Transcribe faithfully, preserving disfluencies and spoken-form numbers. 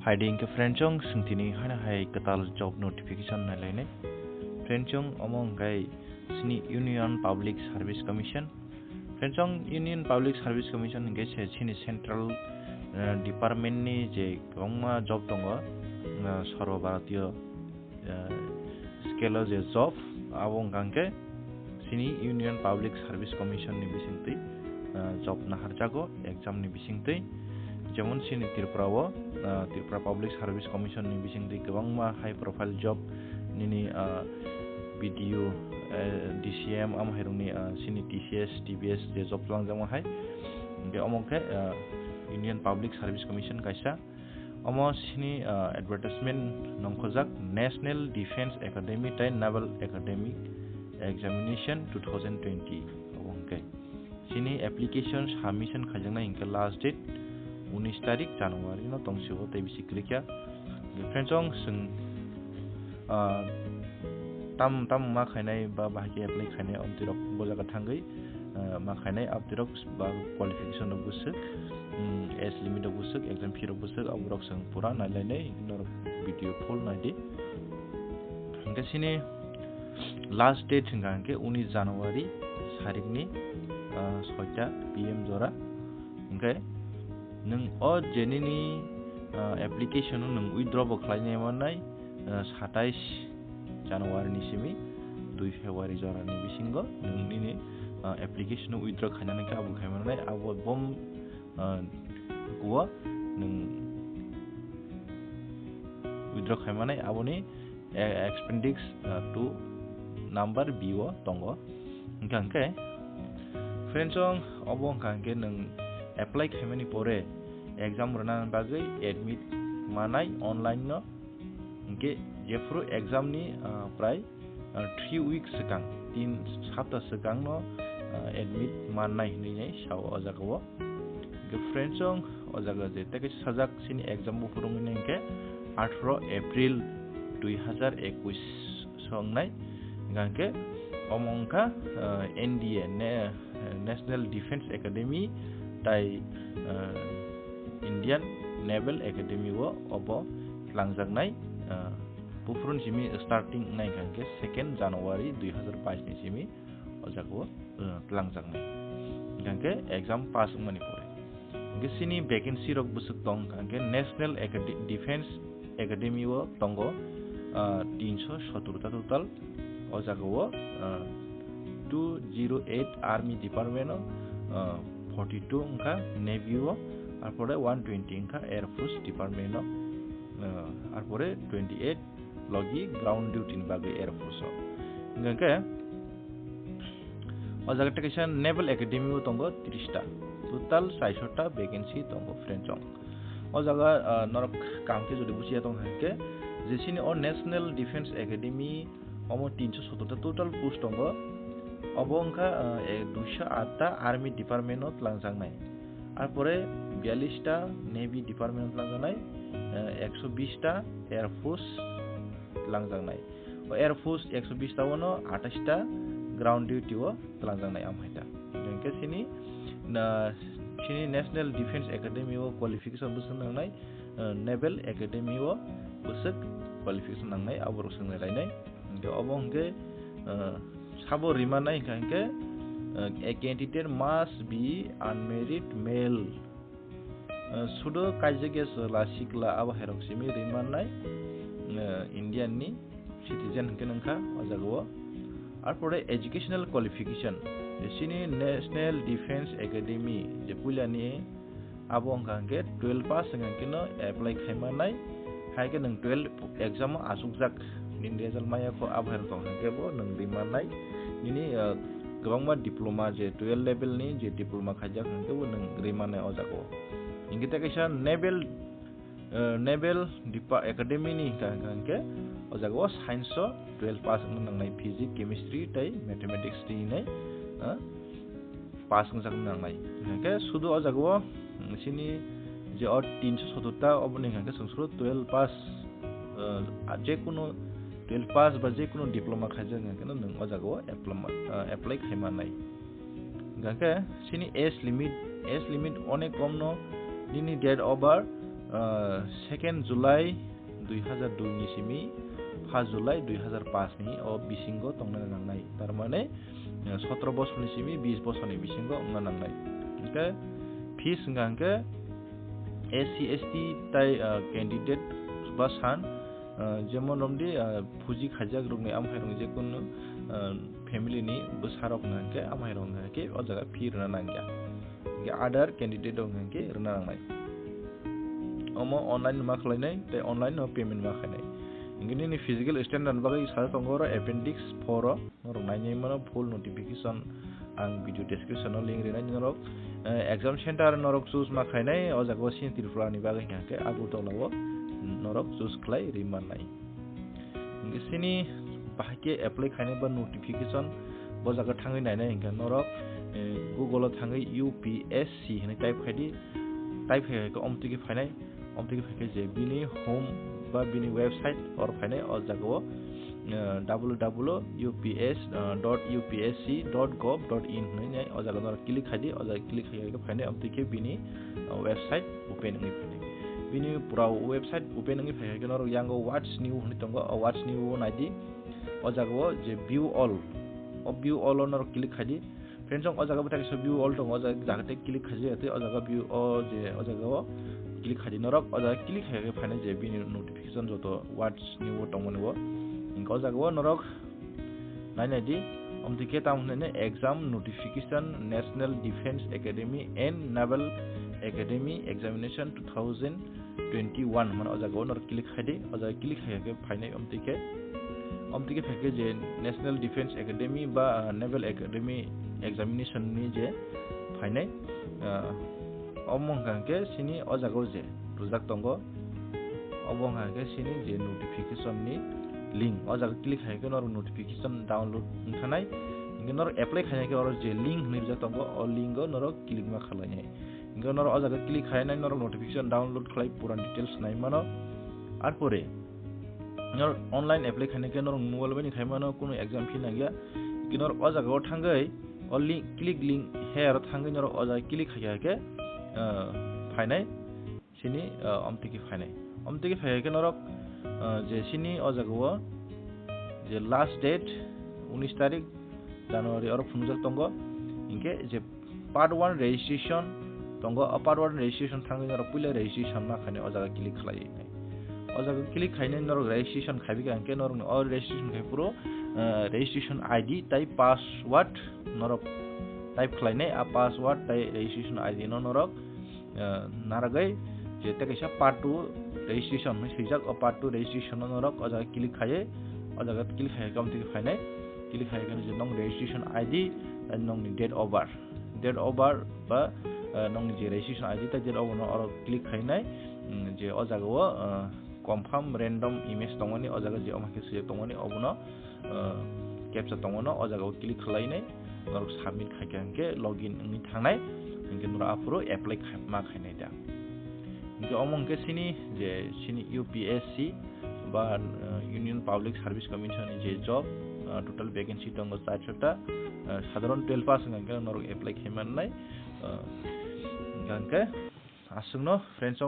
Aidi hwnkhe friendsong, chwng tini haino hai kwtal job notification nailainai. Friendsong, omo hwnkhe chini Union Public Service Commission. Friendsong, Union Public Service Commission hwnkhe se chini central, eh, department ni je kwbangma job tongo, eh, Sarva Bharatiya, eh, scale o je job, abo wngkha hwnkhe chini Union Public Service Commission ni bisingtwi, eh, job naharjago exam ni bisingtwi. Jemon chini Tripura o, eh, Tripura Public Service Commission ni bisingtwi kwbangma high profile job nini, eh, B D O, eh, D C M, amo hairokni, eh, chini T C S, T B S je job twlangjakma hai. Hwnkhe omo khe, eh, Union Public Service Commission kaisa. Omo chini, ah, advertisement nongkhorjak National Defence Academy tei Naval Academic Examination two thousand twenty. Obo hwnkhe chini application submission khaijaknai hwnkhe last date unis tarik January no tongsio tei bisi kwrwikha. Friendsong, chwng, ah, tam, tam ma khainai ba bahai khe apply khainai, omtwi rok bo jaga thangwi, ah, ma khainai, abtwi rok ba qualification rok bwswk, mm, age limit rok bwswk, exam fee rok bwswk, abo rok chwng pura nailainai, norok video full naidi. Hwnkhe chini last date hwnkha hwnkhe unis January sarikni, ah, soita P M jora. Hwnkhe nwng o je nini, ah, application o nwng withdraw bo khlainai mannai, ah, satais January ni simi dui February jora ni bisingo nwng nini, ah, application o withdraw khainani khe abo khai mannai, abo bom, ah, kuo nwng withdraw khai mannai, aboni, eh, appendix, ah, two number B o tongo. Hwnkha hwnkhe, friendsong, obo wngkha hwnkhe nwng apply khaimani pore exam rwna bagwi admit manai online no. Hwnkhe jephuru exam ni, ah, prai, ah, three weeks swkang, tin sapta swkang no, ah, admit mannai hwnwi nai sao o jaga o. Hwnkhe friendsong, o jaga je tei kaisa sajak chini exam buphuru wngwi nai hwnkhe atharo April dui hazar ekush so wngnai. Hwnkha hwnkhe omo wngkha, ah, N D A, ne-, National Defence Academy tai, ah, Indian Naval Academy o obo twlangjaknai, ah, buphuruni simi starting wngnai hwnkha hwnkhe second January dui hazar bais ni simi o jaga o, ah, twlangjaknai. Hwnkha hwnkhe exam pass wngmani pore. Hwnkhe chini vacancy rok bwswk tong hwnkha hwnkhe National Acad-, Defence Academy o tongo, ah, tinso sotor ta total. O jaga o, ah, two zero eight Army Department o, ah, forty two wngkha Navy o, arpore one twenty wngkha Air Force Department o, ah, arpore twenty eight logi ground duty ni bagwi Air Force o. Hwnkha hwnkhe o jaga tei kaisa Naval Academy o tongo tris ta, total chaisho ta vacancy tongo, friendsong. O jaga, ah, norok kaham khe jodi buchiya tong hwnkhe, je chini o National Defence Academy omo tinso sotor ta total post tongo. Obo wngkha, ah, e, duiso aat ta Army Department o twlangjaknai. Arpore biyallis ta Navy Department o twlangjaknai, eh, ekso bis ta Air Force twlangjaknai. O Air Force ekso bis ta o no atais ta ground duty o twlangjaknai amhaita. Hwnkhe chini na, chini National Defence Academy o qualification bwswk nangnai, eh, Naval Academy o bwswk qualification nangnai, aborok swngnai lainai. Hwnkhe obo hwnkhe, eh, sabo rimanai hwnkha hwnkhe, eh, a candidate must be unmarried male. Eh, sudo kaijak ya chwla sikla abo hairok simi rimannai, eh, Indian ni citizen hwnkhe nungkha o jaga o. Arpore educational qualification, je chini National Defence Academy je puila ni abo wngkha hwnkhe twelve pass wngkha hwnkhe no apply khaimanai, hai khe nwng twelve exam o achukjak nini result maya kho abo hairok tong hwnkhe bo nwng rimannai nini, eh, kwbangma diploma je twelve level ni je diploma khaijak hwnkhe bo nwng rimannai o jaga o. Hwnkhe tei kaisa Naval, eh, Naval Depa-, Academy ni hwnkha hwnkha hwnkhe o jaga o science o twelve pass wngna nangnai, physics, chemistry tei mathematics twi hinwi, eh, pass wngjak nangnai. Hwnkhe sudu o jaga o, mm, chini je o tinso sotor ta oboni hwnkha hwnkhe chwng suru twelve pass, eh, je kunu twelve pass ba je kunu diploma khaijak hwnkha hwnkhe no nwng o jaga o apply ma-, eh, apply khaimanai. Hwnkhe chini age limit, age limit onek kom no nini date of birth, Ah, second July dui hazar dui ni simi first July dui hazar paanch ni o bisingo tongna nangnai. Tar mane, ah, sotro bosor ni simi bis bosor ni bisingo wngna nangnai. Hingke fees hingka hingke S C S T tai, ah, candidate ba san, ah, jemon romdi, ah, fuji khaijak rokni amhai rok je kunu, ah, family ni bwsa rok hingka hingke amhai rok hingka hingke o jaga fee rwna nangya. Hingke other candidate rok hingke rwna nangnai. Omo online ma khlainai, tei online no payment ma khainai. Hingke nini physical standard bagwi sa tongo oro appendix four o, norok nainai mano full notification ang video description o link rinai norok, eh, exam center norok choose ma khainai, o jaga o sini Tripura ni bagwi hingke Agartala o norok choose khlai ri mannai. Hingke sini bahai khe apply khainai ba notification bo jaga thangwi nainai hingke norok, eh, Google o thangwi U P S C hinwi type khaidi, type khai khe omtwi khe phainai, omtwi khe phaikhe je bini home ba bini website or phainai o jaga o, eh, W W W dot U P S C dot gov dot in hinwi o jaga norok click khaidi, o jaga click khai khe phainai omtwi khe bini, eh, website open wngwi phainai. Bini pura website open wngwi phaikhe norok yango what's new hinwi tongo, o what's new o naidi. O jaga o je view all, o view all o norok click khaidi. Friends, o jaga bo teisa view all tongo, o jaga jaga tei click khaidi, tei o jaga view o je o jaga o click khaidi norok, o jaga click khaikhe phainai je bini notification joto what's new o tongmani o. Hingke o jaga o norok nainai di, omtwi khe tamo hinwi exam notification National Defence Academy and Naval Academy Examination two thousand twenty-one hwnmani o jaga o norok click khaidi, o jaga click khai khe phainai omtwi khe, omtwi khe phaikhe je National Defence Academy ba, ah, Naval Academy Examination ni je phainai, ah, omo hwnka hwnkhe sini o jaga o je rwjak tongo, obo hwnka hwnkhe sini je notification ni link, o jaga click khai khe norok notification download wngkhanai, hingke norok apply khainai khe oro je link hinwi rwjak tongo, o link o norok click ma khlainai. Hingke norok o jaga click khainai norok notification download khlai pura details nai mano. Arpore norok online apply khainai khe norok mobile bai ni khai mano, kunu exam fee nangya. Hingke norok o jaga o thangwi o link, click link here o thangwi norok o jaga click khai khe, ah, phainai. Sini, ah, omtwi khe phainai. Omtwi khe phai khe norok, ah, je sini o jaga o je last date unis tarik January oro phunukjak tongo. Hingke je part one registration tongo, o part one registration thangwi norok puila registration ma khainai o jaga click khlai. O jaga click khainai norok registration khaibi kha hingke norokni o registration khai phuru, ah, registration I D tai password norok type khlainai, a password tai registration I D no norok, eh, naragwi je tei kaisa part two registration hinwi swijak, o part two registration no norok o jaga click khaiwi, o jaga click khai khe omtwi khe phainai, click khai khe je nong registration I D, eh, nongni date of birth, date of birth ba, eh, nongni je registration I D tei date of birth no oro click khainai, mm, je o jaga o, eh, confirm random image tongmani, o jaga je omo khe swijak tongmani obono, eh, captcha tongmano o jaga o click khlainai. Norok submit khaikha hingke login wngwi thangnai, hingke norok aphuru apply khai, ma khainai da. Hingke omo hingke sini je sini U P S C ba, eh, Union Public Service Commission ni je job, eh, total vacancy tongo charshota, eh, sadharon twelve pass hingke norok apply khai mannai, eh, hingke aswkno friends.